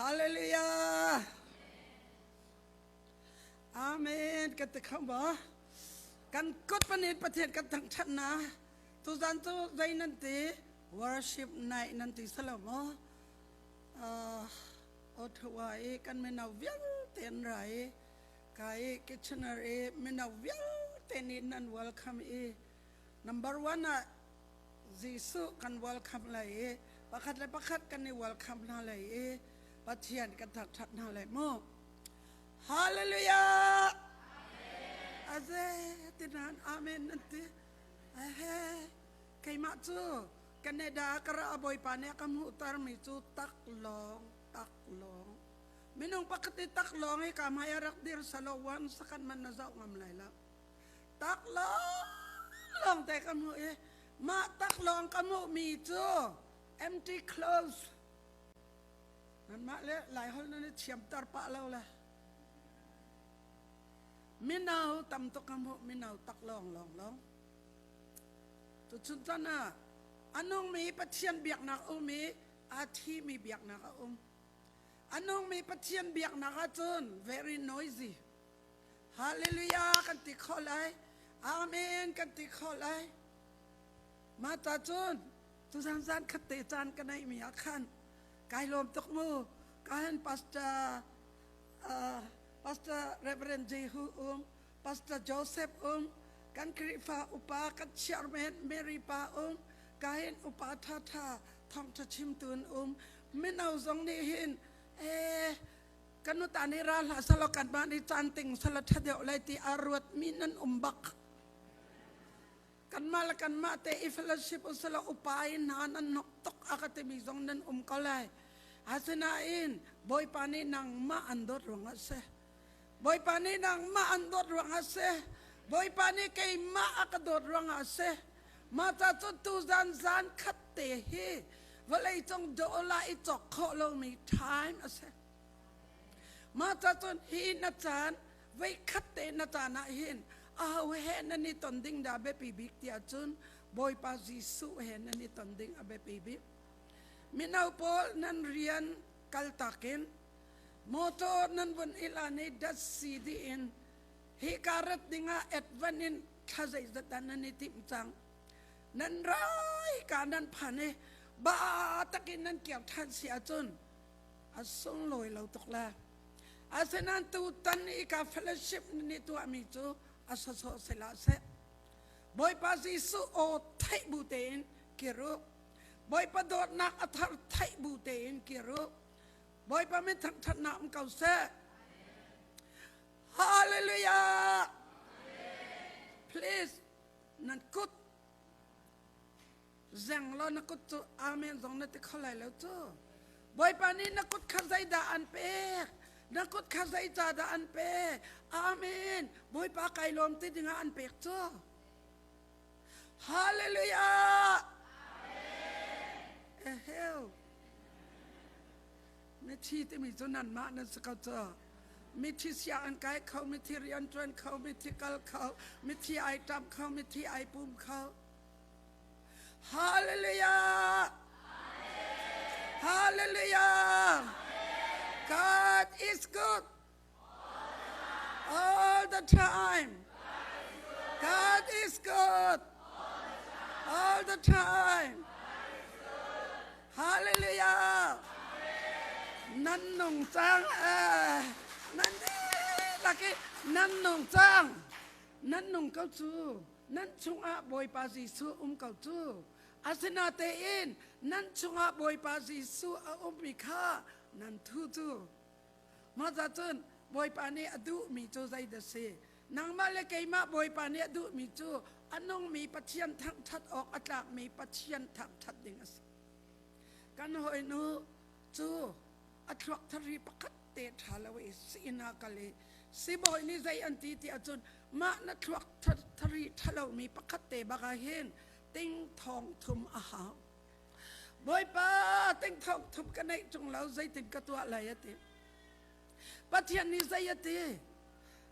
Hallelujah. Amen. Kan ti kho maw? Kan kut panin Pathian kan thangṭhat na. Tuzan cu zei nan ti? Worship night nan ti salo maw? Ottawa i kan mino vialte an ra i ka i Kitchener i mino vialte nih nan welcome i number one ah Jesuh kan welcome lai i pakhat le pakhat kan i welcome hna lai i Pathian kan thangṭhat hna lai mu. Hallelujah! Aze tinan amen nan ti. Ehe keimah cu Canada ka ra Bawipa nih a ka hmuhter mi cu taklawng taklawng minung pakhat i taklawng i ka hmai a rak dir salo one second man na zoh ngam lai lo. Taklawng lawng te ka hmuh i mah taklawng ka hmuh mi cu empty clothes nanmah le Laiholh nan i thiamter pah lo le mino tam tuk ka hmuh mino taklawng lawng lawng tuchun chan ah a nungmi Pathian biaknak um i a thimi biaknak a um. A nungmi Pathian biaknak ahcun very noisy. Hallelujah kan ti kho lai. Amen kan ti kho lai. Mah ta cun tuzan zan khat te caan ka neih mi ah khan kai lawm tuk mu. Ka han pastor Pastor Reverend Jehu um, Pastor Joseph um, kan Khrihfa upa kan chairman Mary pa um, ka hin upa tha tha thawngtha chimtu an um. Mino zong nih hin eh kan nu ta nih ra hlah selaw kanmah nih caan ting selaw ṭha deuh lai ti aa ruatmi nan um bak. Kanmah le kanmah te i fellowship uselaw upa in hna nan hnok tuk a ka timi zong nan um ko lai. Asinain Bawipa nih nangmah an dawt ruangah si. Bawipa nih nangmah an dawt ruangah si. Bawipa nih keimah a ka dawt ruangah si. Mah ca cu tuzan zan khat te hi vawleicung dollar i cawk khawh lomi time a si. Mah ca cun hi na caan voi khat te na caan ah hin aho he nan i ton ding dah biapi bik tiah cun Bawipa Jesuh he nan i ton ding a biapi bik. Mino pawl nan rian kaltak in motor nan vun ilan i datsi dih in hi ka rat dingah advan in thla zeizat dah nan i timh cang. Nan rai ka nan phan i ba takin nan kir ṭhan si ahcun a sunglawi lo tuk le asinain tutan i ka fellowship nih tuahmi cu a sawsawh sila seh Bawipa Jesuh aw theih bu tein kir u Bawipa dawtnak a thar theih bu tein kir u Bawipa min thangṭhatnak um ko seh Hallelujah please nan kut Zeng law na kut cu amen zong na ti kho lai lo cu. Bawipa nih na kut kha zeidah an pek? Na kut kha zeicahdah an pek? Amen. Bawipa kai lawm ti dingah an pek cu. Hallelujah. Eheu. Mithi timi cu nanmah nan si ko cu. Mithi sianginn kai kho, mithi rian ṭuan kho, mithi kal kho, mithi ai ṭap kho, mithi ai pum kho. Hallelujah! Hallelujah! God is good all the time. God is good all the time. Hallelujah! Nan nung cang eh nan dihlak i nan nung cang nan nung ko cu nan chungah Bawipa Jesuh um ko cu. Asinatein nan chungah Bawipa Jesuh a ummi kha nan thu cu. Mah cun Bawipa nih a duhmi cu zeidah si? Nangmah le keimah Bawipa nih a duhmi cu a nungmi Pathian thangṭhat awk a tlakmi Pathian thangṭhat ding a si. Kan hawinu cu a thluak thari pakhat te ṭha lo i sii na kal i sibawi nih zei an ti ti ahcun mah na thluak thari ṭhalomi pakhat te bak ah hin ting thong thum a hau. Bawipa ting thong thum ka neih ṭung lo zeitin ka tuah lai a ti. Pathian nih zei a ti?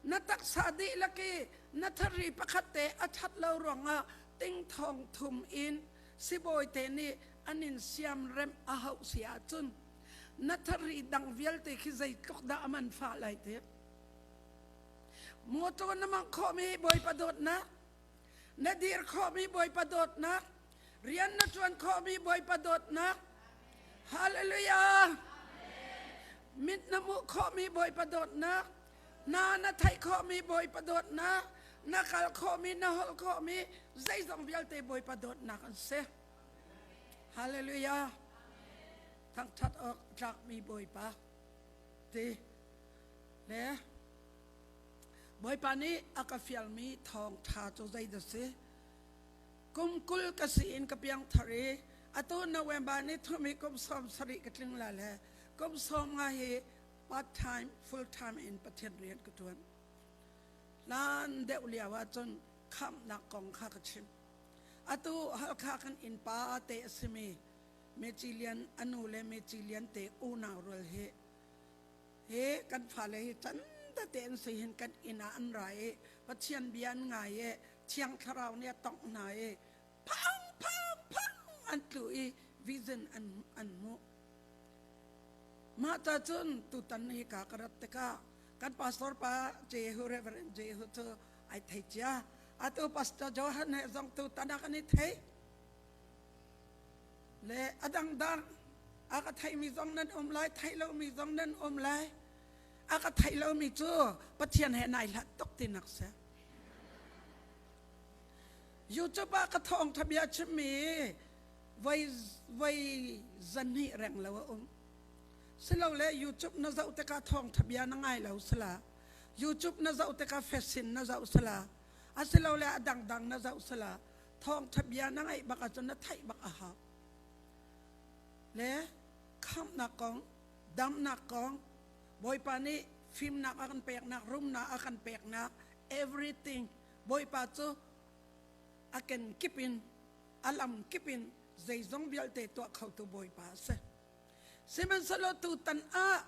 Na taksa dihlak i na thari pakhat te a ṭhat lo ruangah ting thong thum in sibawi te nih an in siamremh a hauh si ahcun. Na thari dang vialte khi zeitluk dah a man fah lai ti. Motor na mang khawhmi Bawipa dawtnak, na dir khawhmi Bawipa dawtnak, rian na ṭuan khawhmi Bawipa dawtnak. Hallelujah! Mit na hmuh khawhmi Bawipa dawtnak, na na theih khawhmi Bawipa dawtnak, na kal khawhmi, na holh khawhmi, zeizong vialte Bawipa dawtnak an si. Hallelujah! Thangṭhat awk tlakmi Bawipa ti le Bawipa nih a ka fialmi thawngṭha cu zeidah si? Kum 20 ka si in ka piangthar i atu November ni thum i kum 70 ka tling la le kum 15 hi part time full time in Pathian rian ka ṭuan. Hlan deuh lio ahcun khamhnak kong kha ka chim. Atu Halkha kan innpa te a simi Meci Lian a nu le Meci Lian te unau rual hi hi kan fale hi can tete an si hin kan inn ah an ra i Pathian bia an ngai i Thiang Thlarau nih a tongh hna i phang phang phang an tlu i vision an an hmuh. Mah ta cun tutan hi ka ka rat tikah kan pastor pa Jehu Reverend Jehu cu ai thei cia. Atu Pastor Johan he zong tutan ah kan i thei. Le a dangdang a ka theimi zong nan um lai, theih lomi zong nan um lai. A ka theih lomi cu Pathian he nai hlat tuk tinak si. YouTube ah ka thawngtha bia chimmi voi voi zan hnih reng lo a um. Silole YouTube na zoh tikah thawngtha bia na ngai lo sala. YouTube na zoh tikah fashion na zoh sala. Asilole a dangdang na zoh sala. Thawngtha bia na ngaih bak ahcun na theih bak a hau. Le khamhnak kong, damnak kong, Bawipa nih fimnak a kan peknak, rumnak a kan peknak, everything Bawipa cu a ken kip in a lam kip in zeizong vialte tuah khotu Bawipa a si. Sihmanhsehlaw tutan ah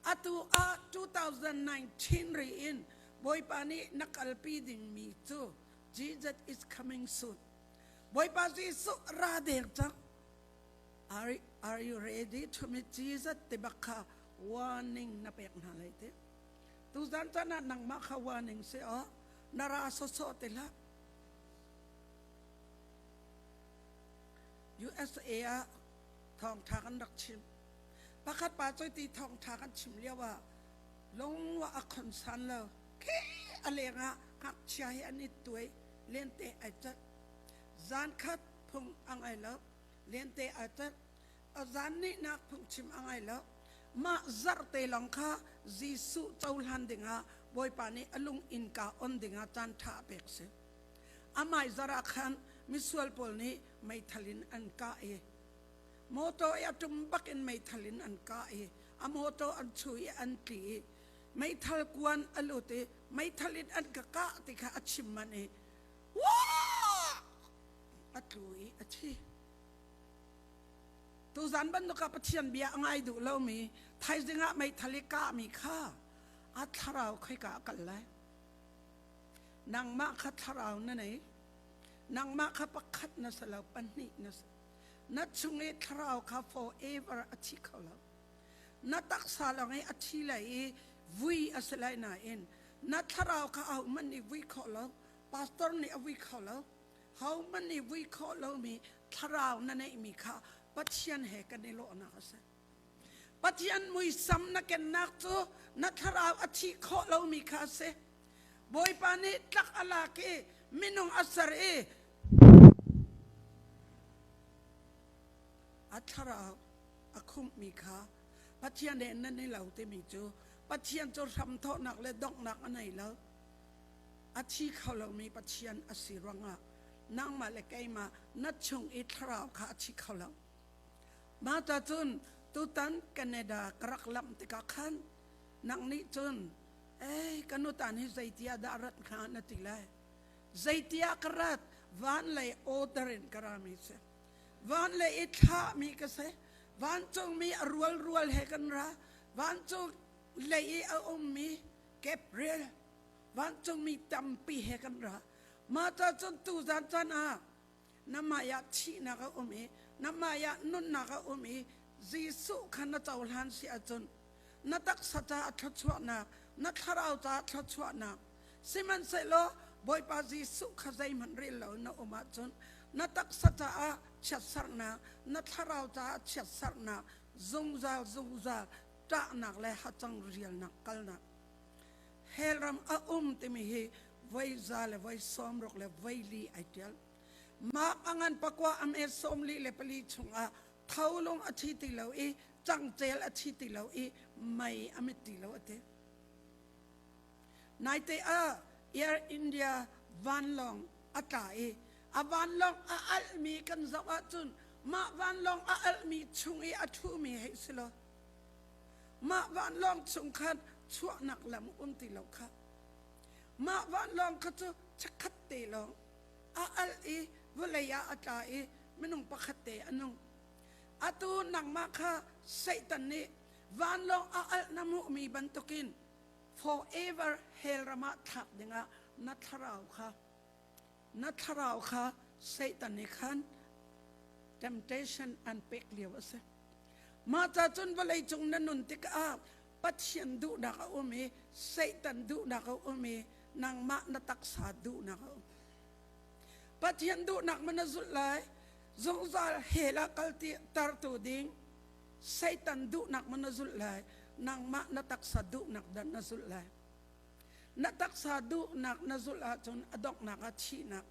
atu ah 2019 ri in Bawipa nih na kalpi dingmi cu Jesus is coming soon. Bawipa Jesuh ra deng cang. Are you ready to meet Jesus? Ti bak kha warning na pek hna lai ti. Tuzan caan ah nangmah kha warning si aw na ra sawsawh ti hlah. USA ah thawngtha kan rak chim. Pakhat pa cu ti thawngtha kan chim lio ah lungwa a khonsan lo. Khi a leng ah ngakchia hi an i tuai lente ai cat. Zan khat phung a ngai lo. Lente ai cat. A zan nihnak phungchim a ngai lo. Mah zarh te lawng kha Jesuh cohlan dingah Bawipa nih a lung innka on dingah caan ṭha a pek si. Amai zarh ah khan misual pawl nih meithal in an kah i motor i a ṭum bak in meithal in an kah i a motor an chu i an tli i meithal kuan a lut i meithal in an ka kah ti kha a chim manh i wah a tlu i a thi. Tuzan bantuk ah Pathian bia a ngai duh lomi thaizing ah meithal i kahmi kha a thlarau khoika a kal lai. Nangmah kha thlarau na nei. Nangmah kha pakhat na si lo, pahnih na si. Na chung i thlarau kha forever a thi kho lo. Na taksa lawng i a thi lai i vui a si lai nain na thlarau kha ahohmanh nih vui khawh lo, pastor nih a vui kho lo, hohmanh nih vui khawh lomi thlarau na neihmi kha Pathian he kan i lawhnak a si. Pathian muisam na kennak cu na thlarau a thih khawh lomi kha a si. Bawipa nih tlak a lak i minung a ser i a thlarau a khumhmi kha Pathian he nan i lo timi cu Pathian cu hramthawhnak le donghnak a nei lo. A thi kho lomi Pathian a si ruangah nangmah le keimah na chung i thlarau kha a thi kho lo. Mah ta cun tutan Canada ka rak lamh tikah khan nang nih cun ei ka nutan hi zeitia dah rat hnga na ti lai. Zeitia ka rat van lei order in ka rami si. Van lei i thlahmi ka si. Vancungmi a rual rual he kan ra. Vancung lei i a ummi Gabriel vancungmi tampi he kan ra. Mah ta cun tuzan caan ah na mah ah thihnak a um i na mah ah nunnak a um i Jesuh kha na cohlan si ahcun na taksa caah thluachuahnak, na thlarau caah thluachuahnak. Sihmanhsehlaw Bawipa Jesuh kha zeihmanh rel lo na um ahcun na taksa caah chiatserhnak, na thlarau caah chiatserhnak, zungzal zungzal ṭahnak le hacang rialnak kalnak. Hell ram a um timi hi voi za le voi 60 le voi li ai ṭial. Mark a ngan pakua a me 44 chungah tholung a thi ti lo i cangcel a thi ti lo i mei a mit ti lo a ti. Naite ah Air India vanlawng a tla i a vanlawng a alhmi kan zoh ahcun mah vanlawng a alhmi chung i a ṭhumi hei si law mah vanlawng chung khan chuahnak lam um ti lo kha mah vanlawng kha cu chikkhat te lawng a alh i vawlei ah a tla i minung pakhat te a nung. Atu nangmah kha Satan nih vanlawng a alh na hmuhmi bantukin forever hell ram ah thlak dingah na thlarau kha Satan nih khan temptation an pek lio a si. Mah ca cun vawlei cung na nun tikah Pathian duhnak a um i Satan duhnak a um i nangmah na taksa duhnak a um. Pathian duhnak man na zulh lai, zungzal hell ah kal tartu ding Satan duhnak man na zulh lai, nangmah na taksa duhnak dan na zulh lai. Na taksa duhnak na zulh ahcun a donghnak ah thihnak.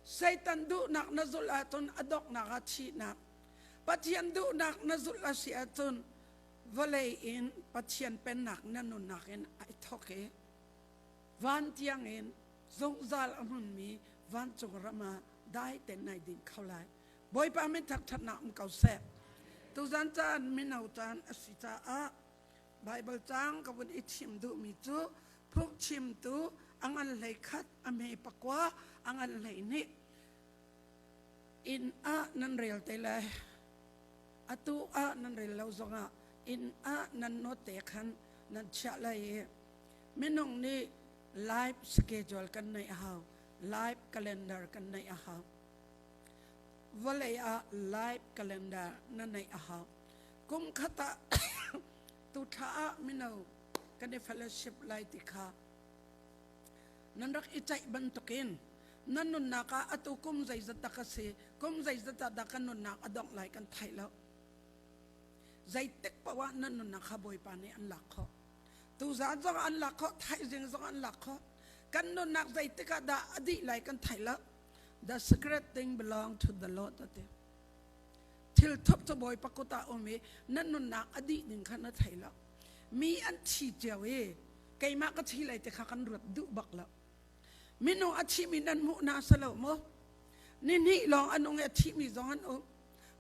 Satan duhnak na zulh ahcun a donghnak ah thihnak. Pathian duhnak na zulh a si ahcun vawlei in Pathian pennak na nunnak in ai thawk i van tiang in zungzal a hmunmi vancung ram ah dai ten nai din kho lai. Bawipa min thangṭhatnak um ko seh. Tuzan caan mino caan a si caah Bible caang ka vun i chim duhmi cu phungchimtu a ngan 11 a hme pakua a ngan 12 inn ah nan rel te lai. Atu ah nan rel lo zongah inn ah nan note te khan nan chiah lai i minung nih life schedule kan neih a hau, life calendar kan neih a hau. Vawlei ah life calendar na neih a hau. Kum khat ah tu thla ah mino kan i fellowship lai ti kha nan rak i ceih bantukin nan nunnak ah atu kum zeizat dah ka si, kum zeizat ah dah kan nunnak a dongh lai kan theih lo. Zeitik paoh ah nan nunnak kha Bawipa nih an lak khawh. Tuzaan zong an lak khawh, thaizing zong an lak khawh. Kan nunnak zeitik ah dah a dih lai kan thei lo. The secret thing belong to the Lord ati. Thil thup cu Bawipa kut ah um i nan nunnak a dih ding kha na thei lo. Mi an thi cio i keimah ka thi lai ti kha kan ruat duh bak lo. Minung a thimi nan hmuh na sa lo maw? Ni hnih lawng an ung i a thimi zong an um.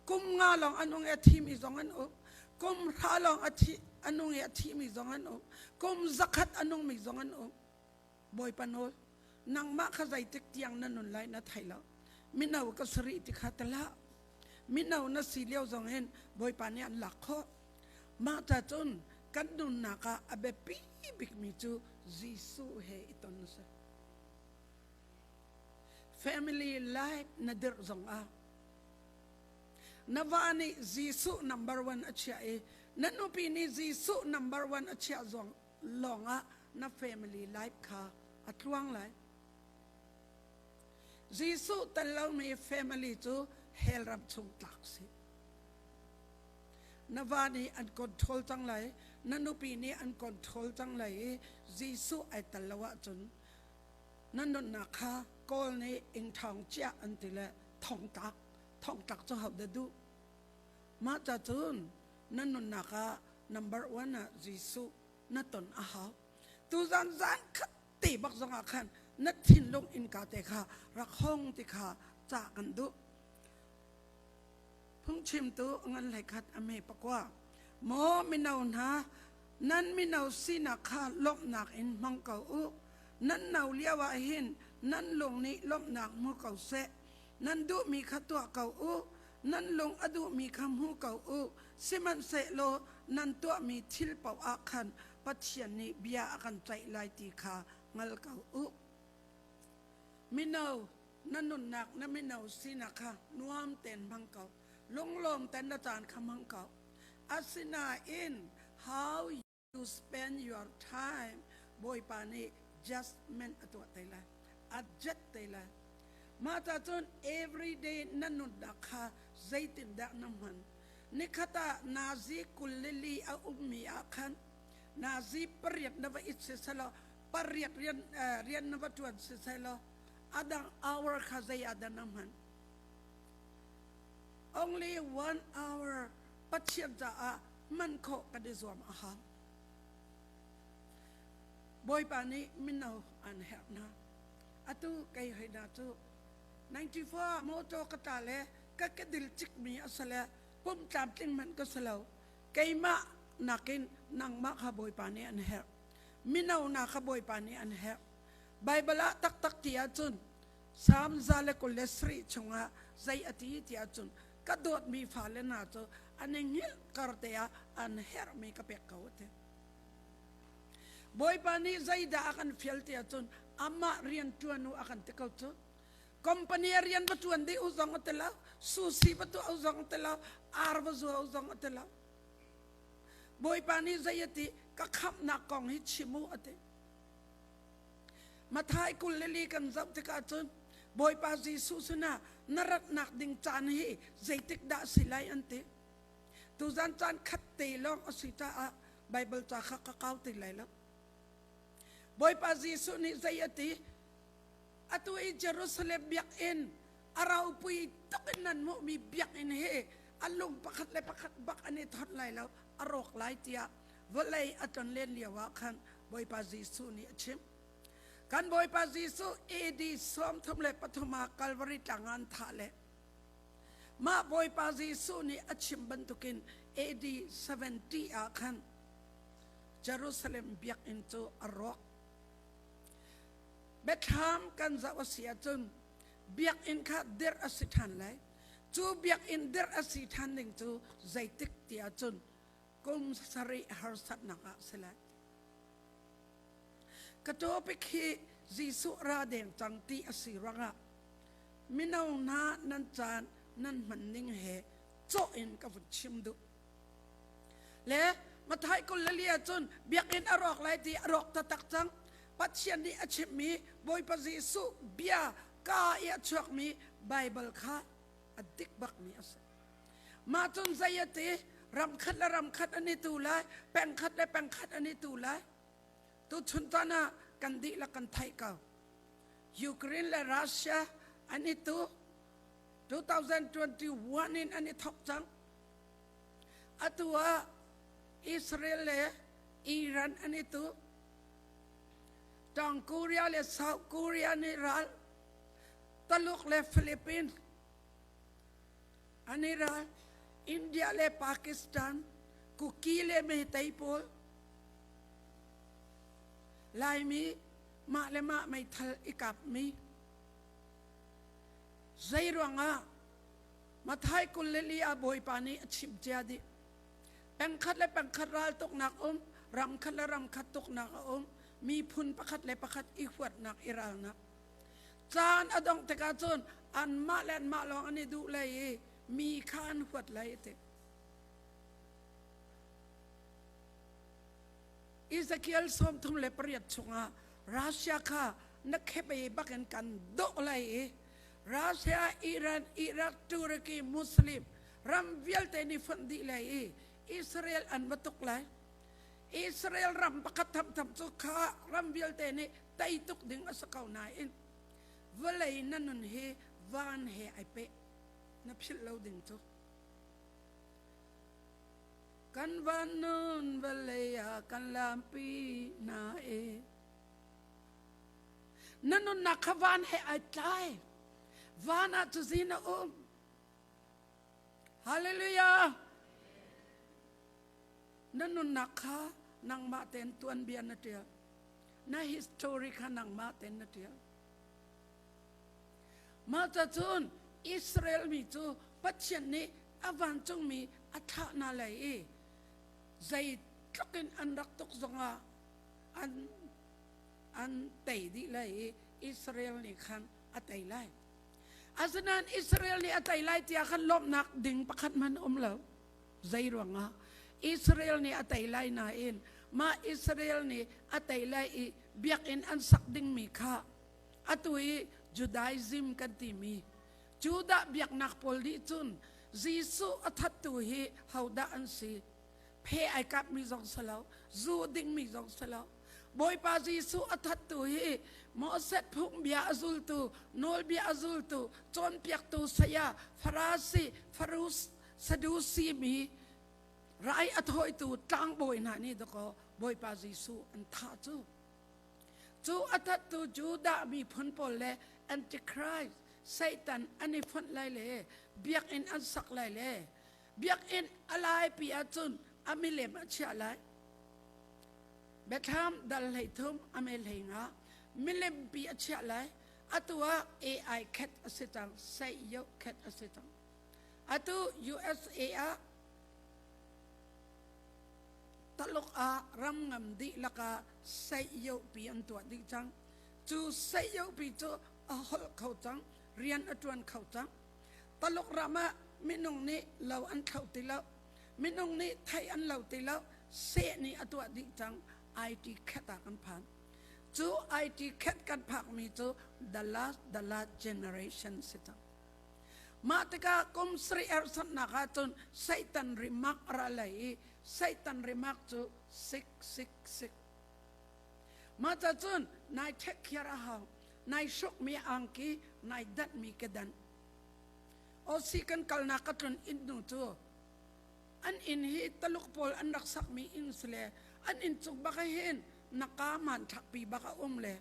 Kum nga lawng an ung i a thimi zong an um. Kum hra lawng a thi a nung i a thimi zong an um. Kum 100 a nungmi zong an um. Bawipa nawl, nangmah kha zeitik tiang na nun lai na thei lo. Mino ka sari ti kha tala. Mino na si lio zong hin Bawipa nih an lak khawh. Mah ta cun kan nunnak ah a biapi bikmi cu Jesuh he i ton a si. Family life na dirh zong ah na va nih Jesuh number one a chiah i na nupi nih Jesuh number one a chiah zong lawng ah na family life kha a tluang lai. Jesuh tel lomi family cu hell ram chung tlak si. Na va nih an control cang lai, na nupi nih an control cang lai i Jesuh ai tel lo ahcun na nunnak kha Kawl nih ing ṭhawng ciah an ti le thongtlak, thongtlak cu ho dah duh? Mah ca cun na nunnak ah number one ah Jesuh na ton a hau. Tuzan zan khat te bak zongah khan na thinlung innka te kha rak hong ti kha ca kan duh. Phungchimtu ngan 11 a me pakua. Maw mino hna, nan mino sinak kha lawmhnak in hmang ko u. Nan no lio ah hin nan lung nih lawmhnak hmu ko seh. Nan duhmi kha tuah ko u. Nan lung a duhmi kha hmu ko u. Sihmanhsehlaw nan tuahmi thil paoh ah khan Pathian nih bia a kan ceih lai ti kha hngal ko u. Mino, na nunnak na mino sinak kha nuam tein hmang ko. Lunglawm tein na caan kha hmang ko. Asinain how you spend your time Bawipa nih judgment a tuah te lai. A jet te lai. Mah ta cun everyday na nunnak kha zeitindah na hman? Nikhat ah nazi 22 a ummi ah khan nazi pariat na va it siselaw pariat rian, rian na va ṭuan siselaw a dang hour kha zei ah dah na hman? Only one hour Pathian caah hman khawh kan i zuam a hau. Bawipa nih mino an herh hna. Atu kei hoi hna cu 94 motor ka tla le ka kedil cikmi a si le pum tlamtling hmanh ka si lo. Keimah nakin nangmah kha Bawipa nih an herh. Mino na kha Bawipa nih an herh. Baibal ah taktak ti ahcun Salm 127 chungah zei a ti ti ahcun ka dawtmi fale hna cu an i hngilh kar te ah an herhmi ka pek ko a ti. Bawipa nih zeidah a kan fial ti ahcun amah rian ṭuan u a kan ti ko cu. Company a rian va ṭuan dih u zong a ti lo, sushi va tuah u zong a ti lo, ar va zua u zong a ti lo. Bawipa nih zei a ti ka khamhnak kong hi chim u a ti. Mathai 24 kan zoh tikah cun Bawipa Jesuh sinah na ratnak ding caan hi zeitik dah si lai an ti. Tuzan caan khat te lawng a si caah Baibal ca kha ka kau ti lai lo. Bawipa Jesuh nih zei a ti? Atu i Jerusalem biakinn a ropui tuk in nan hmuhmi biakinn hi a lung pakhat le pakhat bak an i thon lai lo, a rawk lai tiah vawlei a tlonlen lio ah khan Bawipa Jesuh nih a chim. Kan Bawipa Jesuh AD 33 ah Calvary tlang ah an thah le mah Bawipa Jesuh nih a chim bantukin AD 70 ah khan Jerusalem biakinn cu a rawk. Biathlam kan zoh a si ahcun biakinn kha dirh a si ṭhan lai. Cu biakinn dirh a si ṭhan ding cu zeitik ti ahcun kum sarih harsatnak ah si lai. Ka topic hi Jesuh ra deng cang ti a si ruangah mino hna nan caan nan hman ning he cawh in ka vun chim duh. Le Mathai 24 cun biakinn a rawk lai ti a rawk taktak cang. Pathian nih a chimmi Bawipa Jesuh bia ka i a chuakmi Baibal kha a dik bakmi a si. Mah cun zei a ti? Ram khat le ram khat an i tu lai, peng khat le peng khat an i tu lai. Tuchun caan ah kan dihlak kan theih ko. Ukraine le Russia an i tu. 2021 in an i thok cang. Atu ah Israel le Iran an i tu. Tang Korea le South Korea nih ral. Taluk le Philippines an i ral. India le Pakistan, Kuki le Meitei pawl. Laimi mah le mah meithal i kapmi. Zei ruangah Mathai 24 ah Bawipa nih a chim cia dih. Pengkhat le pengkhat ral tuknak um, ram khat le ram khat tuknak a um, miphun pakhat le pakhat i huatnak i ralnak. Caan a dongh tikah cun anmah le anmah lawng an i duh lai i mi kha an huat lai a ti. Ezekiel 38 chungah Russia kha na khep ei bakin kan doh lai i Russia, Iran, Iraq, Turkey, Muslim ram vialte nih fonh dih lai i Israel an va tuk lai. Israel ram pakhat thamtham cu kha ram vialte nih tei tuk ding a si ko nain vawlei na nun hi van he ai peh na philh lo ding cu. Kan van nun vawlei ah kan lampi na e. Na nunnak kha van he ai tlai. Van ah cuzin a um. Hallelujah. Na nunnak kha nangmah tein tuanbia na ṭial. Na history kha nangmah tein na ṭial. Mah cun Israel mi cu Pathian nih a vancungmi a thlah hna lai i zeitluk in an rak tuk zongah an an tei dih lai i Israel nih khan a tei lai. Asinain Israel nih a tei lai tiah khan lawmhnak ding pakhat hmanh um lo. Zei ruangah? Israel nih a tei lai nain mah Israel nih a tei lai i biakinn an sak dingmi kha atu i Judaism kan timi Judah biaknak pawl nih cun Jesuh a thattu hi hodah an si? Phe ai kapmi zong si lo, zu dingmi zong si lo. Bawipa Jesuh a thattu hi Moses phungbia a zultu, nawlbia a zultu, cawnpiaktu saya, Farasi, Farus, Sadusi mi rai a thawitu tlangbawi hna nih dakaw Bawipa Jesuh an thah cu. Cu a thattu Judah miphun pawl le Antichrist Satan an i fonh lai le biakinn an sak lai le biakinn a laipi ahcun a milem a chiah lai. Biathlam dal 13 a me 15 milempi a chiah lai. Atu ah AI khet a si cang, Seiyo khet a si cang. Atu USA ah Taluk ah ram ngam dihlak ah seihyopi an tuah dih cang. Cu seihyopi cu a holh kho cang, rian a ṭuan kho cang. Taluk ram ah minung nih lo an thlo ti lo, minung nih thei an lo ti lo, seh nih a tuah dih cang. IT khat ah kan phan. Cu IT khat kan phakmi cu the last the last generation si cang. Mah tikah kum sarih erhsannak ahcun Satan rimak a ra lai i Satan rimak cu 666. Mah ca cun nai ṭhek khiar a hau, nai hrukmi angki, nai danhmi kedan. Osi kan kalnak ka tlun inn nu cu an inn hi Taluk pawl an rak sakmi inn si le an inn cung bak hin naka hmanthlakpi bak a um le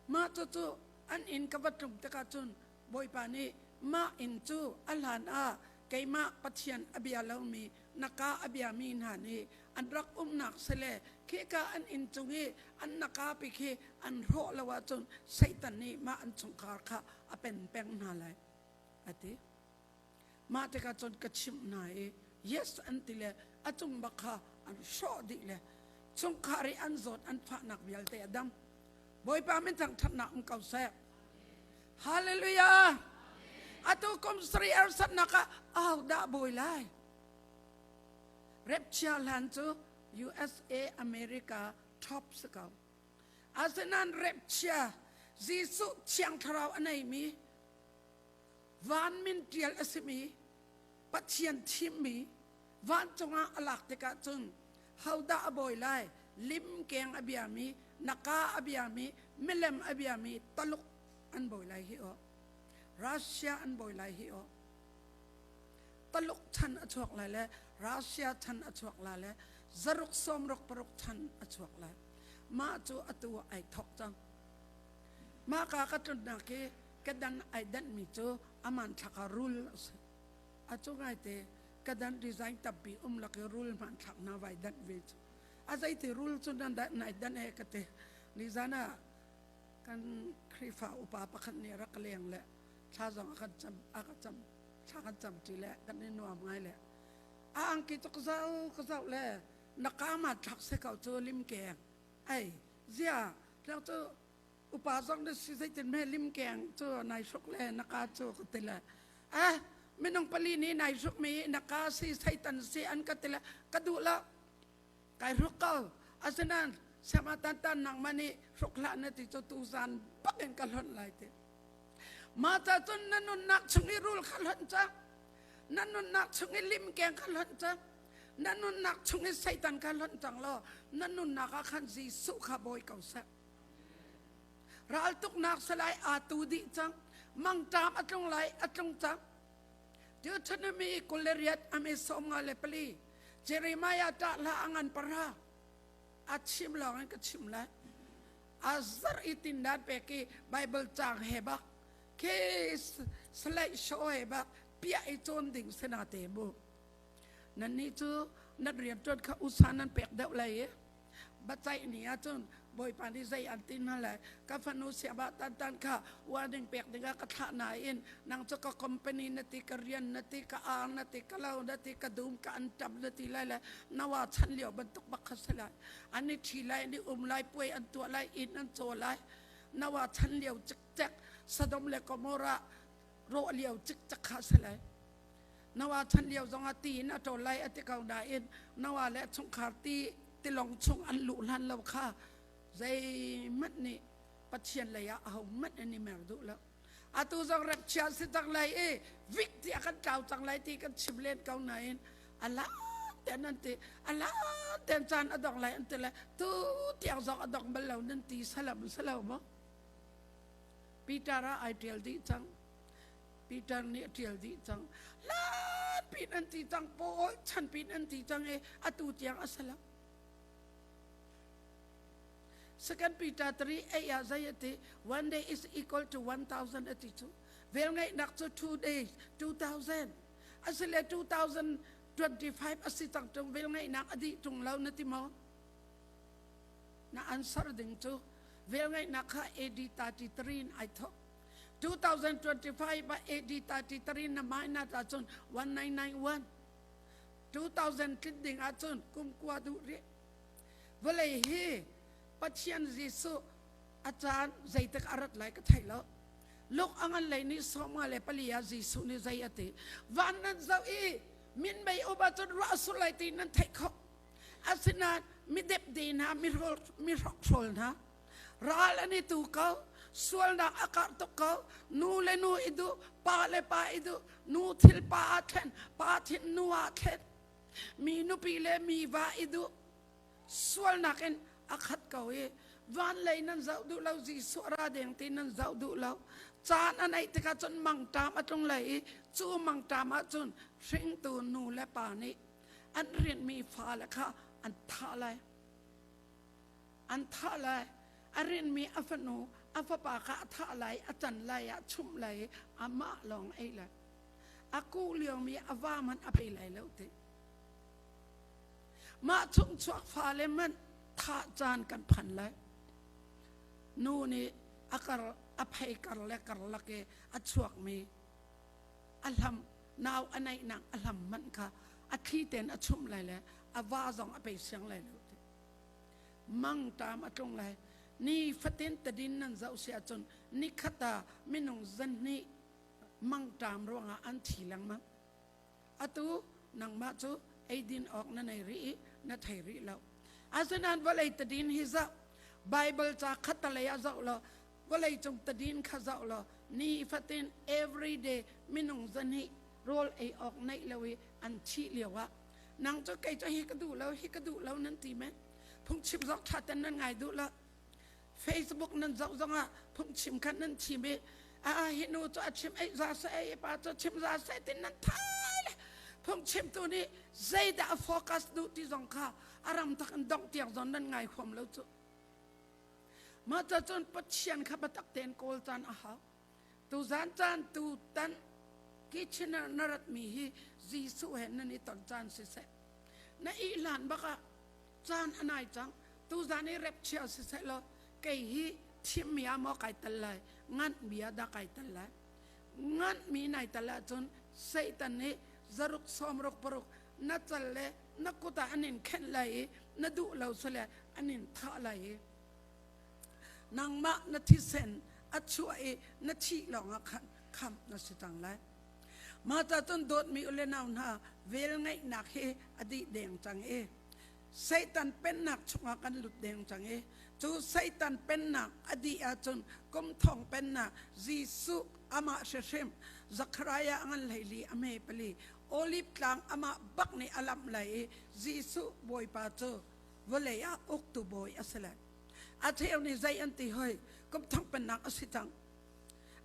mah cucu an inn ka va tlum tikah cun Bawipa nih mah inn cu a hlan ah keimah Pathian a bia lomi na ka a biami hna nih an rak umnak si le khika an inn cung i an na ka pi khi an hrawh lo ahcun Satan nih mah an chungkhar kha a pen peng hna lai a ti. Mah tikah cun ka chimh hna i yes an ti le a cung bak kha an hrawh dih le chungkhar i an zawt an fahnak vialte a dam. Bawipa min thangṭhatnak um ko seh. Hallelujah! Atu kum sarih harsatnak ah ahodah bawi lai? Rapture hlan cu USA America top si ko. Asinain rapture Jesuh Thiang Thlarau a neimi van min ṭial a simi Pathian thimmi vancung ah a lak tikah cun hodah a bawi lai lim keng a biami naka a biami milem a biami Taluk an bawi lai hi aw Russia an bawi lai hi aw Taluk chan a chuak lai le Russia chan a chuak lai le zaruk sawmruk paruk chan a chuak lai mah cu atu ai thok cang mah ka ka tlunnak hi ka dan ai danhmi cu aman thlaka rul a si a cu ngaite ka dan design tampi um lak i rul hmanthlak hna vai danh ve cu a zeiti rul cu nan nai danh he ka ti nizan ah kan Khrihfa upa pakhat nih rak ka leng le thla zong a kan cam a ka cam thla kan cam ṭi le kan i nuam ngai le a angki cu ka zoh ka zoh le na ka hmanthlak se ko cu lim keng ai zia tlang cu upa zong na si zeitin hme limkeng cu nai hruk le na ka cu ka ti le eh minung pali nih nai hruk mi na ka si satan si an ka ti le ka duh lo kai hruk ko asinain siama tan tan nangmah nih hruk hlah na ti cu tuzan bak in ka hlonh lai ti mah ca cun na nunnak chung i rul kha hlonh cang na nunnak chung i limkeng kha hlonh cang na nunnak chung i satan kha hlonh cang law na nunnak ah khan Jesuh kha bawi ko seh Raltuknak salai aa tu dih cang. Mangṭam a tlung lai a tlung cang. Deuteronomy 28 ame 54 Jeremiah ṭah hla a ngan para a chim lawng in ka chim lai. A zarh i tindan pek i Bible caang he bak khi slide show he bak piah i cawn ding sena te mu. Nannih cu nan rianṭuan kha usa nan pek deuh lai i Bacaih ni ahcun Bawipa nih zei an ti hna lai ka fanu siaba tantan kha warning pek dingah ka thlah nain nang cu ka company na ti ka rian na ti ka ar na ti ka lo na ti ka dum ka an ṭap na ti lai le nawa chan lio bantuk bak kha si lai an i ṭhi lai an i um lai puai an tuah lai inn an caw lai nawa chan lio cikcek Sodom le Gomorrah rawh lio cikcek kha si lai. Noah chan lio zongah ti in a ṭawl lai a ti ko nain Noah le a chungkhar ti tilawng chung an luh hlan lo kha zeihmanh nih Pathian lei ah ahohmanh an i mer duh lo. Atu zong rapchia si cang lai i vik tiah kan tlau cang lai ti kan chim len ko nain a lan ten an ti a lan ten caan a dong lai an ti le tu tiang zong a dong bal lo nan ti salam salo maw? Peter ah ai ṭial dih cang. Peter nih a ṭial dih cang. Lan pin an ti cang, Paul chan pin an ti cang i atu tiang a si lo. Second Peter 3 8 ah zei a ti? One day is equal to 1000 a ti cu. Vel ngeihnak cu 2 days 2000. Asile 2025 a si cang tung vel ngeihnak a dih tung lo na ti maw? Na answer ding cu vel ngeihnak kha AD 33 in ai thok. 2025 ah AD 33 na minus ahcun 1991. 2000 tlin ding ahcun kum kua duh rih. Vawlei hi Pathian Jesuh a caan zeitik a rat lai ka thei lo. Luk a ngan lei nih 54 ah Jesuh nih zei a ti? Van nan zoh i minmei um ahcun ruah a sur lai ti nan theih khawh. Asinain mi depde hna, mi hrokhrawl hna, ral an i tu ko, sualnak a karh tuk ko, nu le nu i duh, pa le pa i duh, nu thil pa ah thlen, pa thil nu ah thlen. Mi nupi le mi va i duh sualnak in a khat ko i van lei nan zoh duh lo Jesuh ra deng ti nan zoh duh lo caan a neih tikah cun mangṭam a tlung lai i cu mangṭam ah cun hringtu nu le pa nih an rinhmi fale kha an thah lai an thah lai a rinhmi a fanu a fapa kha a thah lai a can lai a chumh lai i amah lawng ei lai a kuh liomi a va hmanh a pe lai lo ti mah chungchuak fale hmanh thah caan kan phan lai nu nih a kar a phei kar le kar lak i a chuakmi a hlam nau a neihnak a hlam hmanh kha a thli ten a chumh lai le a va zong a pe siang lai lo ti mangṭam a tlung lai ni fatin tadin nan zoh si ahcun nikhat ah minung zanhnih mangṭam ruangah an thi lengmang. Atu nangmah cu eidin awk na nei rih i na thei rih lo. Asinain vawlei tadin hi zoh, Bible ca khattalei ah zoh law, vawlei cung tadin kha zoh law, ni fatin every day minung zahnih rawl ei awk neih lo i an thih lio ah nang cu kei cu hi ka duh lo hi ka duh lo nan ti men phungchim zok ṭha ten nan ngai duh lo Facebook nan zoh zongah phungchim khan nan chim i a hi nu cu a chim ei za seh ei pa cu chim za seh tin nan thai le phungchimtu nih zeidah a focus duh ti zong kha a ram tak in dongh tiang zong nan ngai huam lo cu mah ca cun Pathian kha biatak tein kawl caan a hau tu zan caan tu tan kitchener na rat mi hi Jesuh he nan i ton caan siseh na ihlan bak ah caan a nai cang tuzan i rep chia siseh law kei hi thimmi ah maw kai tel lai nganhmi ah dah kai tel lai nganhmi nai tel ahcun Satan nih zaruk sawmruk paruk na cal le na kut ah an in khenh lai i na duh lo sile an in thah lai i nangmah na thisen a chuah i na thih lawngah khan khamh na si cang lai Mah ca cun dawtmi u le nau hna vel ngeihnak hi a dih deng cang i Satan pennak chungah kan lut deng cang i cu Satan pennak a dih ahcun kum thong pennak Jesuh amah hrihrim Zakhariah a ngan 14 a hme pali Olive tlang amah bak nih a lamh lai i Jesuh Bawipa cu vawlei ah uktu bawi a si lai. A cheu nih zei an ti hoi kum thong pennak a si cang.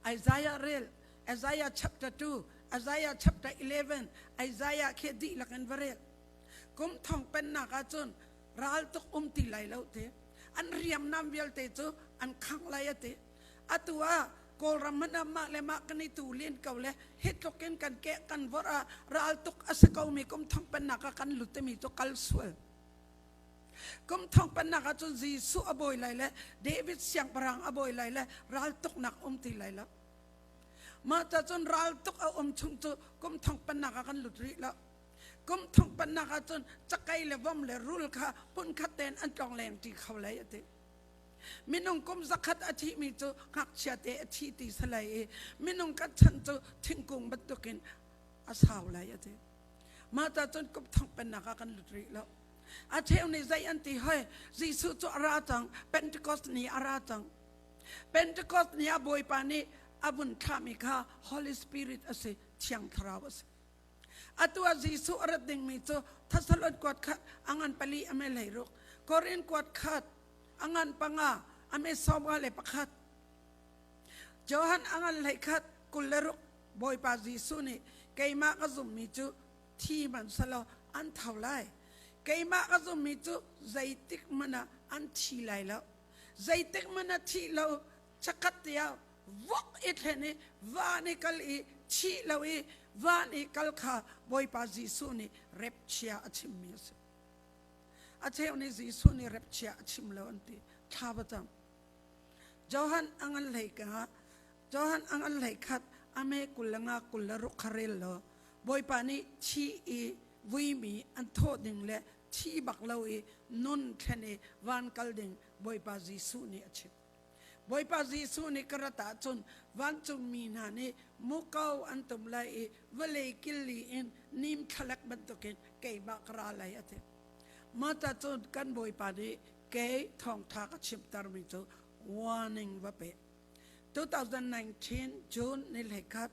Isaiah rel Isaiah chapter 2 Isaiah chapter 11 Isaiah khi dihlak in va rel kum thong pennak ahcun ral tuk um ti lai lo te an riamnam vialte cu an khangh lai ati atu ah kawlram hmanh ah mah le mah kan i tu len ko le hi tluk in kan keh kan vorh ah ral tuk a si ko mi kum thong pennak ah kan lut mi cu kal sual Kum thong pennak ahcun Jesuh a bawi lai le David siangpahrang a bawi lai le raltuknak um ti lai lo. Mah ca cun raltuk a um chung cu kum thong pennak ah kan lut rih lo. Kum thong pennak ahcun cakei le vom le rul kha hmunkhat tein an tlong leng ṭi kho lai a ti. Minung kum zakhat a thihmi cu ngakchia te a thi ti si lai i minung kan chan cu thingkung bantukin. A sau lai a ti. Mah ta cun kum thong pennak ah kan lut rih lo. A cheu nih zei an ti hoi? Jesuh cu a ra cang. Pentecost ni a ra cang. Pentecost ni ah Bawipa nih a vun thlahmi kha Holy Spirit a si, Thiang Thlarau a si. Atu ah Jesuh a rat dingmi cu Thessalon kuat khat a ngan pali a me 16, Korin kuat khat a ngan panga a me 51, Johan a ngan 11 26 Bawipa Jesuh nih keimah ka zummi cu thi hmanhsehlaw an tho lai. Keimah ka zummi cu zeitik hmanh ah an thi lai lo. Zeitik hmanh ah thih lo chakhat tiah vok i thlen i van i kal i thih lo i van i kal kha Bawipa Jesuh nih repchia a chimmi a si. A cheu nih Jesuh nih repchia a chim lo an ti. Thla va cam. Johan a ngan hlei ka Johan a ngan hlei khat a me 25 26 kha rel law Bawipa nih thi i vuimi an thawh ding le thi bak lo i nun thlen i van kal ding Bawipa Jesuh nih a chim. Bawipa Jesuh nih ka rat ahcun vancungmi hna nih muko an tum lai i vawlei killi in nim thlalek bantukin keimah ka ra lai a ti. Mah cun kan Bawipa nih kei thawngtha ka chimtermi cu warning va pe. 2019 June ni 11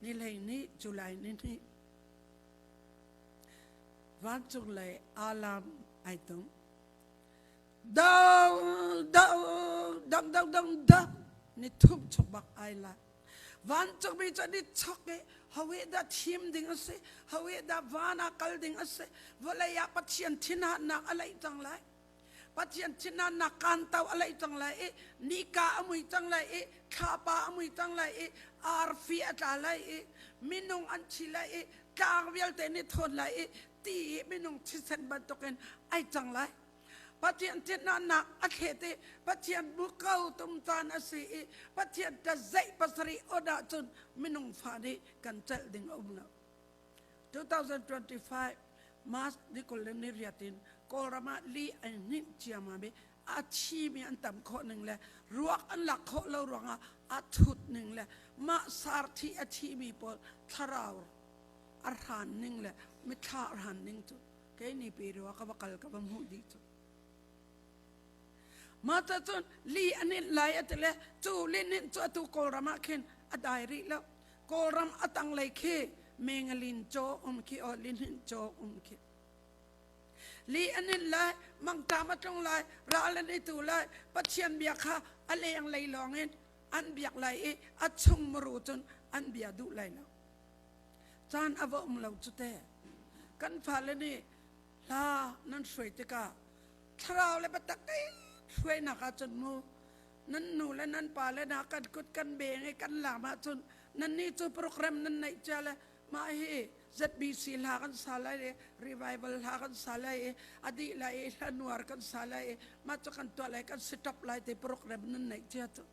ni 12 July ni hnih vancung lei alarm ai tum. Dong dong dong dong dong dong ni thum chung bak ai la. Vancungmi cu ni chok i hawi dah thim ding a si, hawi dah van ah kal ding a si, vawlei ah Pathian thinhannak a leih cang lai. Pathian thinhannak kan to a leih cang lai i nika a mui cang lai i thlapa a mui cang lai i arfi a tla lai i minung an thi lai i tlang vialte nih thawn lai i ti i minung thisen bantukin ai cang lai. Pathian thinhannak a thlet i Pathian bu ko tum caan a si i Pathian ta zeih pasarih on ahcun minung fa nih kan celh ding a um lo. 2025 March ni 28 in Kawlram ah li an hninh ciammam i a thimi an tam khawh ning le ruak an lak khawh lo ruangah a thut ning le mah sarthi a thimi pawl thlarau a hran ning le mithla a hran ning cu kei ni pi rua ka va kal ka va hmuh dih cu mah ca cun li an in lai a ti le cu lihnin cu atu kawlram ah khin a dai rih lo kawlram a tanglei khi mengalin caw um khi o lihnin caw um khi li an in lai mangṭam a tlung lai ral an i tu lai pathian bia kha a leng lei lawng in an biak lai i a chung muru cun an bia duh lai lo Caan a va um lo cu te. Kan fale nih hla nan hruai tikah thlarau le biatak tein hruainak ahcun mu nan nu le nan pa le na kan kut kan beng i kan lam ahcun nannih cu program nan neih cia le mah hi ZBC hla kan sa lai i revival hla kan sa lai i a dih lai i hla nuar kan sa lai i mah cu kan tuah lai kan stop lai ti program nan neih cia cu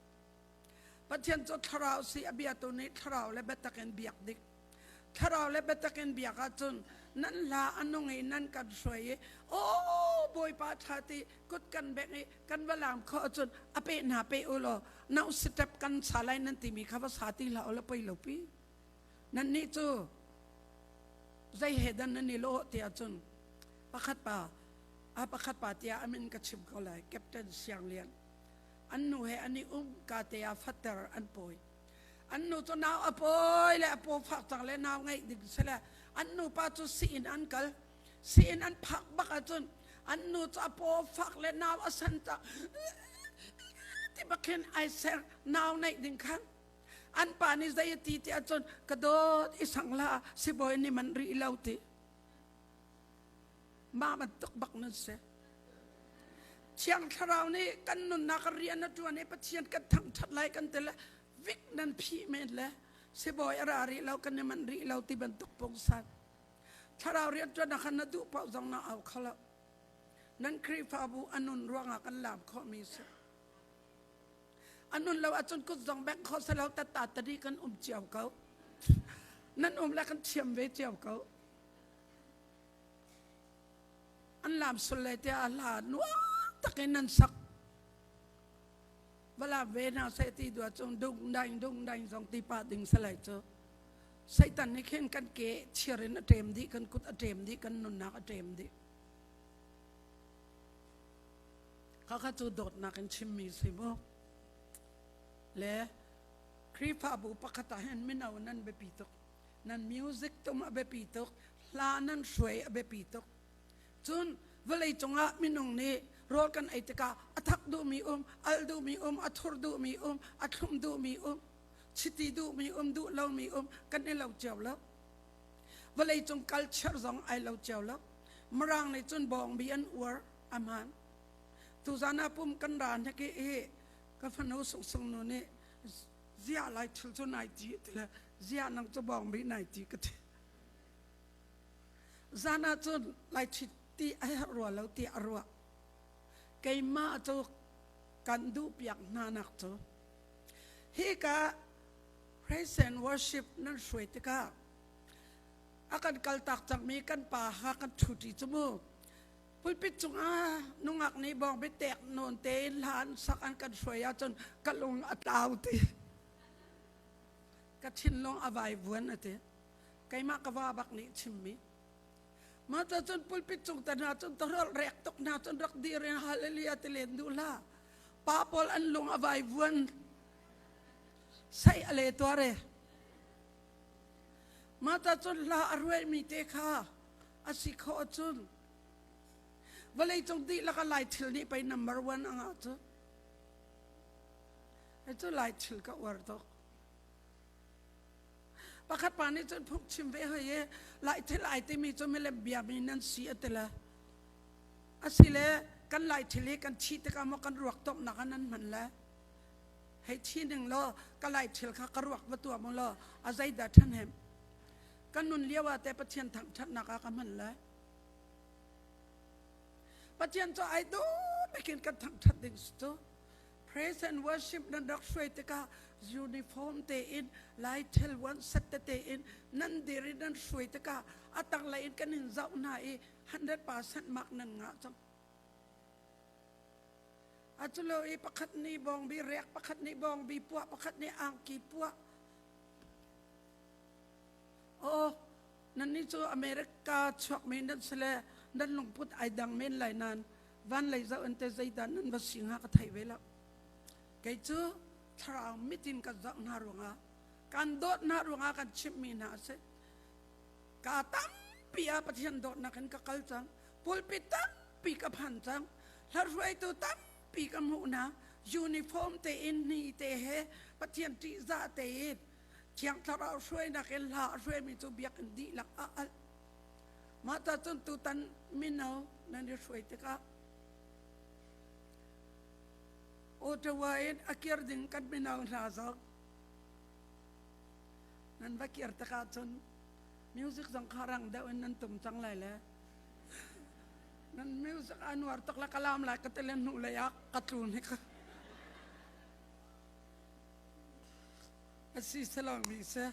Pathian cu thlarau si a biatu nih thlarau le biatak in biak dik. Thlarau le biatak in biak ahcun nan hla a nung i nan kan hruai i aw Bawipa ṭha ti kut kan bengh i kan va laam khawh ahcun a pe hna pe u law nau step kan sa lai nan timi kha va sa ti hlah u law poi lo pi. Nannih cu zei he dan nan i lawh ti ahcun pakhat pa a pakhat pa tiah a min ka chim ko lai Captain Siang Lian An nu he an i um ka te ah fater an pawi. An nu cu nau a pawi le a paw fak cang le nau ngeih ding si le an nu pa cu sii-inn an kal. Sii-inn an phak bak ahcun an nu cu a paw fak le nau a san cang ti bak hin ai ser nau neih ding khan. An pa nih zei a ti ti ahcun ka dawt i sang hlah sibawi nih man rih lo ti. Mah bantuk bak nan si. Thiang Thlarau nih kan nunnak rian a ṭuan i Pathian kan thangṭhat lai kan ti le vik nan phih men le sibawi a ra rih lo kan i manh rih lo ti bantuk pungsan. Thlarau rian ṭuan ah khan na duh paoh zong na au kho lo. Nan Khrihfabu a nun ruangah kan laam khawhmi si. A nun lo ahcun kut zong bengh khawh si lo tatta tadi kan um cio ko. Nan um le kan thiam ve cio ko. An lam sul le tiah a hla nuam takin an sak. Va lam ve hna seh ti dua cung dung daing dung daing zong ti pah ding si lai cu. Satan nih khin kan ke chiar in a ṭem dih, kan kut a ṭem dih, kan nunnak a ṭem dih. Khakha cu dawtnak in chimmi si mu. Le Khrihfabu pakhat ah hin mino nan biapi tuk. Nan music tum a biapi tuk, hla nan hruai a biapi tuk. Cun vawlei cungah minung nih rawl kan ei tikah a thak duhmi um, al duhmi um, a thur duhmi um, a thlum duhmi um, chiti duhmi um, duh lomi um, kan i lo cio lo. Vawlei cung culture zong ai lo cio lo. Mirang nih cun bawngbi an uar a hmaan. Tuzan ah pum kan ra hnek i ka fanu sungsung nu nih zia lai thil cu nai ti ti le zia nang cu bawngbi nai ti ka ti. Zan ah cun lai ṭhit ti a herh rua lo ti a ruah. Keimah cu kan duhpiak hna nak cu hika praise and worship nan hruai tikah a kan kaltak cangmi kan pa ha kan ṭhuṭi cu mu pulpit cungah nungak nih bawng biatek nawn tein hla an sak an kan hruai ahcun ka lung a tlau ti ka thinlung a vaivuan a ti keimah ka va bak nih chimmi mah ta cun pulpit cung te hna cun tahrolh rek tuk hna cun rak dir in hallelujah ti len duh hlah pa pawl an lung a vaivuan sei a le tuare mah ta cun hla a ruaimi te kha a si khawh cun vawlei cung dihlak a lai thil nih pei number one anga cu cu lai thil ka uar tuk Pakhat pa nih cun phung chim ve hoi i lai thil ai timi cu milem biami nan si a ti le asile kan lai thil hi kan thi tikah maw kan ruak tomnak ah nan hman le hei thi ning law ka lai thil kha ka ruak va tuah mu law a zeidah ṭhahnem kan nun lio ah te Pathian thangṭhatnak ah ka hman le Pathian cu ai duh bikin kan thangṭhat ding cu Praise and worship nan rak hruai tikah uniform tein lai thil one set tete in nan dir i nan hruai tikah a tanglei in kan in zoh hna i 100% mark nan ngah cang. Atulo i pakhat nih bawngbi rek, pakhat nih bawngbi puah, pakhat nih angki puah. Oh, nan nih cu America chuakmi nan si le nan lungput ai dang men lai nan van lei zoh in te zeidah nan va si hnga ka thei ve lo kei cu thlarau mitin kan zoh hna ruangah kan dawt hna ruangah kan chimhmi hna a si ka tampi ah Pathian dawtnak in ka kal cang pulpit tampi ka phan cang hlarhruaitu tampi ka hmuh hna uniform tein ni te he Pathian ṭihzah tein Thiang Thlarau hruainak in hla a hruaimi cu biakinn dihlak a alh. Mah ta cun tutan mino nan i hruai tikah Ottawa in a kir ding kan mino hna zong nan va kir tikah cun music zong kha rang deuh in nan tum cang lai le nan music a nuar tuk la kalam lai ka tele hnu lei ah ka tlun hi ka a si salong mi se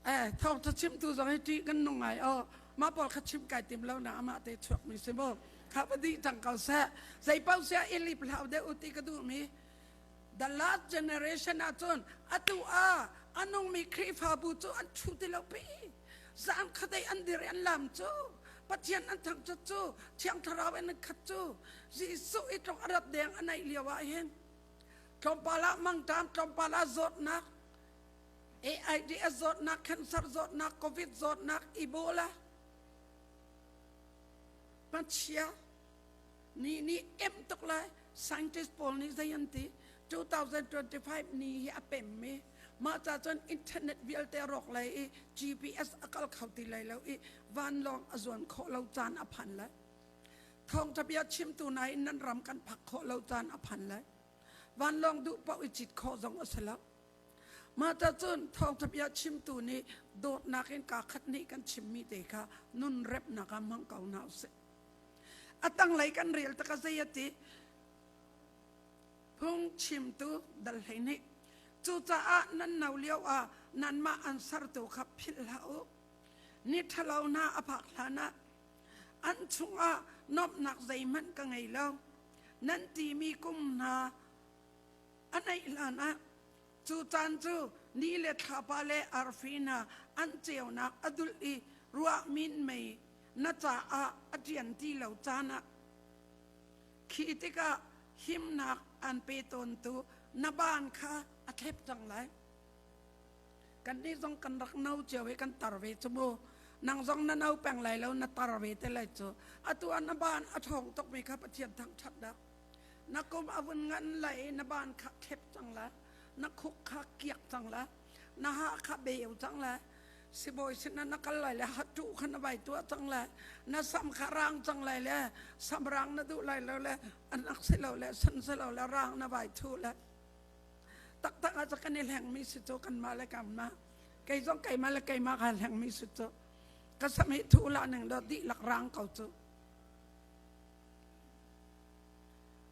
eh thawng tha chimtu zong hi ṭih kan nung ngai o mah pawl kha chim kai tim lo na amah te chuak mi si mu kha va dih cang ko seh zei paoh sia i lip hlau deuh u ti ka duh mi the last generation ahcun atu ah a nungmi Khrihfabu cu an ṭhu ti lo pi zan khatei an dir i an lam cu Pathian an thangṭhat cu Thiang Thlarau in an khat cu Jesuh i tlong a rat deng a naih lio ah hin tlawmpal ah mangṭam tlawmpal ah zawtnak AIDS zawtnak cancer zawtnak covid zawtnak Ebola hmachia ni nih em tuk lai scientist pawl nih zei an ti 2025 ni hi a pem mi mah ca cun internet vialte rawk lai i GPS a kal kho ti lai lo i vanlawng a zuan khawh lo caan a phan lai thawngṭha bia chimtu nain nan ram kan phak khawh lo caan a phan lai vanlawng duh paoh i cit khawh zong a si lo mah ta cun thawngṭha bia chimtu nih dawtnak in kaa khat nih kan chimmi te kha nun remnak ah hmang ko hna usih a tanglei kan rel taka zei a ti phung chimtu dal hlei nih cucaah nan no lio ah nanmah an sertu kha philh hlah u ni ṭhalo hna a phak hlan ah an chungah nuamhnak zeihmanh ka ngei lo nan timi kum hna a neih hlan ah cu caan cu Ni le thlapa le arfi hna an ceunak a dulh i ruah minmei na caah a ṭian ti lo caan ah khi tikah himnak an pe tawntu na baan kha a thlep cang lai. Kannih zong kan rak no cio i kan tar ve cu mu. Nang zong na no peng lai lo na tar ve te lai cu. Atu ah na baan a ṭhawng tukmi kha Pathian thangṭhat dah. Na kum a vun ngan lai i na baan kha thlep cang lai. Na khuk kha kiak cang lai. Na ha kha beu cang lai. Sibawi sinah na kal lai le hatuh kha na vai tuah cang lai. Na sam kha rang cang lai le sam rang na duh lai lo le anak si lo le san si lo le rang na vai thuh le taktak ah kan i hlengmi si cu kanmah le kanmah kei zong keimah le keimah kaa hlengmi si cu ka sam hi thu la ning law dihlak rang ko cu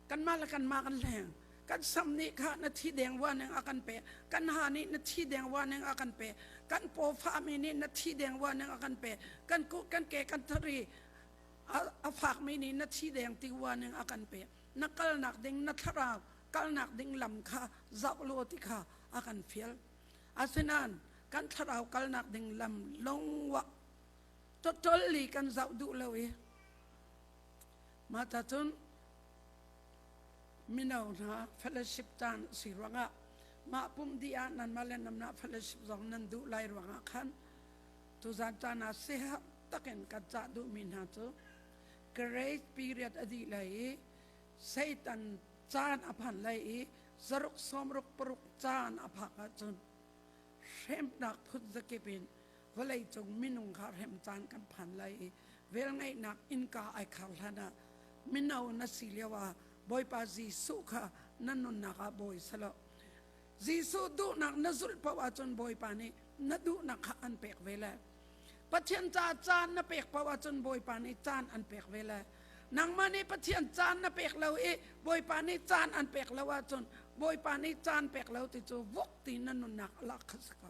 kanmah le kanmah kan hleng kan sam nih kha na thi deng wa ning a kan pe kan ha nih na thi deng wa ning a kan pe kan paw fahmi nih na thi deng wa ning a kan pe kan ku kan ke kan thari a fakmi nih na thi deng ti wa ning a kan pe na kalnak ding na thlarau kalnak ding lam kha zoh law ti kha a kan fial. Asinain kan thlarau kalnak ding lam longwa totol li kan zoh duh lo i mah ta cun mino hna fellowship caan si ruangah mah pum dih ah nanmah le namnah fellowship zong nan duh lai ruangah khan tuzan caan ah siherh takin kan cah duhmi hna cu grace period a dih lai i Satan caan a phan lai i zaruk sawmruk paruk caan a phak ahcun hremnak phun zakip in vawleicung minung kha hrem caan kan phan lai i velngeihnak innka ai khar hlan ah mino na si lio ah Bawipa Jesuh kha na nunnak ah bawi selaw Jesuh duhnak na zulh paoh ahcun Bawipa nih na duhnak kha an pek ve lai. Pathian ca caan na pek paoh ahcun Bawipa nih caan an pek ve lai. Nangmah nih Pathian caan na pek lo i Bawipa nih caan an pek lo ahcun Bawipa nih caan pek lo ti cu vuk ti na nunnak a lak kha si ko.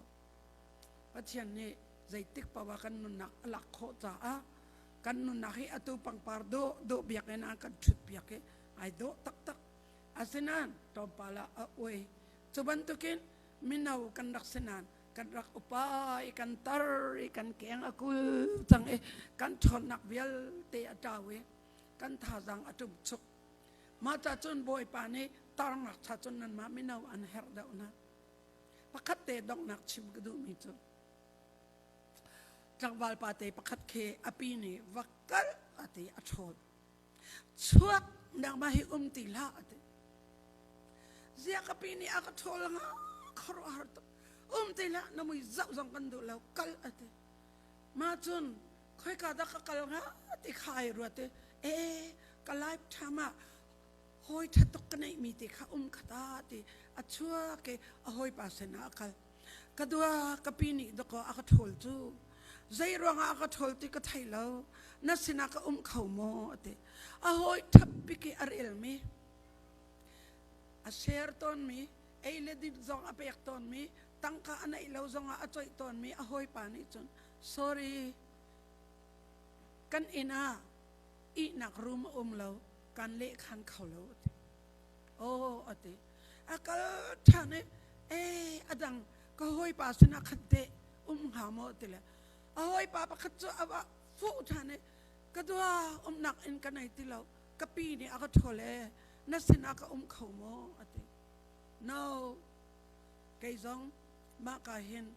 Pathian nih zeitik paoh ah kan nunnak a lak khawh caah kan nunnak hi atu pangpar dawh dawh biakinn ah kan ṭhut piak i ai dawh taktak. Asinain tlawmpal ah a uai. Cu bantukin mino kan rak si nain kan rak upa i kan tar i kan keng a kul cang i kan ṭhawnnak vialte a ṭau i kan thazaang a ṭumchuk. Mah ca cun Bawipa nih tarnak cha cun nanmah mino an herh deuh hna. Pakhat te donghnak chim ka duhmi cu tlangval pa te pakhat khi a pi nih va kal a ti a ṭhawl. Chuak nangmah hi um ti hlah a ti. Ziah ka pi nih a ka ṭhawl nga khuaruahhar tuk. Um ti hlah na mui zoh zong kan duh lo kal a ti. Mah cun khoika dah ka kal hnga ti kha ai ruat i ee ka life time ah hawi ṭha tuk ka neihmi ti kha um kha ta ti a chuak i a hawipa sinah a kal. Ka dua ka pi nih dakaw a ka ṭhawl cu zei ruangah a ka ṭhawl ti ka thei lo na sinah ka um kho maw a ti. A hawi ṭhap bik i a relmi a share tawnmi ei le din zong a pek tawnmi tangka a neih lo zongah a coih tawnmi a hawipa nih cun sorry kan inn ah ihnak room a um lo kan lehkhan kho lo a ti. Aw a ti. A kal ṭhan i ee a dang ka hawipa sinah khat teh um hnga maw ti le a hawipa pakhat cu a va fuh ṭhan i ka dua umnak inn ka nei ti lo ka pi nih a ka ṭhawl ee na sinah ka um kho maw a ti. No kei zong mah ka hin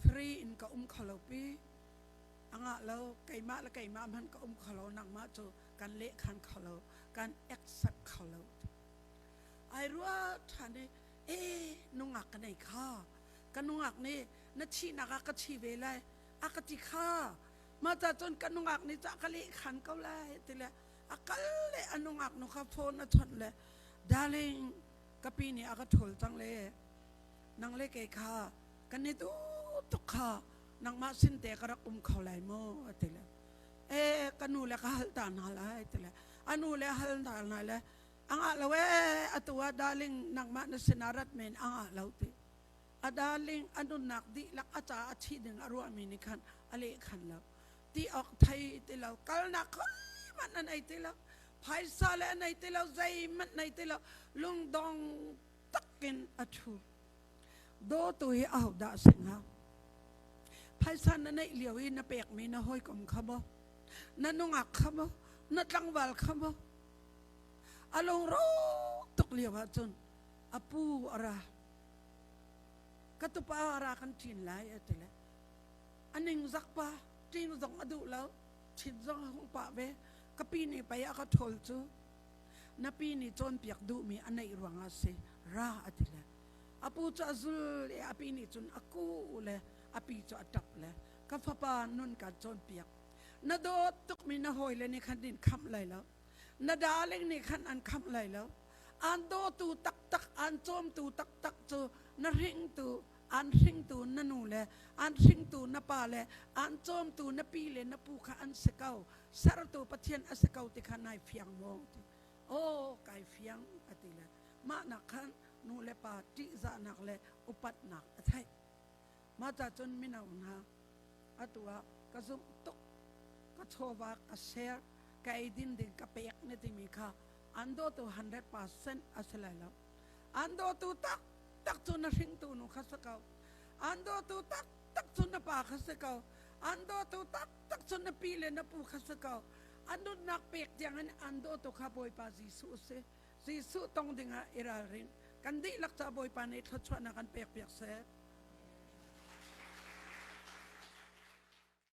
free in ka um kho lo pi a ngah lo keimah le keimah hmanh ka um kho lo nangmah cu kan lehkhan kho lo kan accept kho lo ai rua ṭhan i e nungak ka nei kha ka nungak nih na thihnak ah ka thi ve lai a ka ti kha mah ta cun ka nungak nih cah ka lehkhan ko lai ti le a kal le a nungak nu kha phone a chawnh le darling ka pi nih a ka ṭhawl cang le nang le kei kha kan i duh tuk kha nangmah sin te ka rak um kho lai maw a ti le e ka nu le ka hal ta hna lai ti le a nu le hal ta hna le a ngah lo ee atu ah darling nangmah na sinah rat men a ngah lo ti a darling a nunnak dihlak a ca a thi ding a ruahmi nih khan a leh khan lo ti awk thei ti lo kalnak khoi hmanh an ei ti lo phaisa le an ei ti lo zeihmanh nei ti lo lungdong takin a ṭhu. Dawtu hi ahodah a si hnga? Phaisa na neih lio i na pekmi na hawikom kha maw? Na nungak kha maw? Na tlangval kha maw? A lungro tuk lio ahcun a pu a ra. Ka tupa a ra kan ṭin lai a ti le. A ningzak pa ṭin zong a duh lo, ṭhin zong a hung pah ve. Ka pi nih pei a ka ṭhawl cu. Na pi nih cawnpiak duhmi a neih ruangah si ra a ti le. A pu cu a zul i a pi nih cun a ku le a pi cu a ṭap le ka fapa nun kan cawnpiak. Na dawt tukmi na hawile nih khan in khamh lai lo. Na darling nih khan an khamh lai lo. An dawtu taktak, an cawmtu taktak cu na hringtu, an hringtu na nu le an hringtu na pa le an cawmtu na pi le na pu kha an si ko. Sertu Pathian a si ko ti kha nai fiang maw? Ti. Aw, kai fiang a ti le mah nak khan nu le pa ṭihzahnak le upatnak a theih. Mah ca cun mino hna atu ah ka zumh tuk ka chawva ka share ka eidin ding ka pek na timi kha an dawtu 100% a si lai lo. An dawtu taktak cu na hringtu nu kha si ko. An dawtu taktak cu na pa kha si ko. An dawtu taktak cu na pi le na pu kha si ko. An nunnak pek tiangin an dawtu kha Bawipa Jesuh a si. Jesuh tong dingah i ralring. Kan dihlak ca Bawipa nih thluachuahnak an pek piak seh.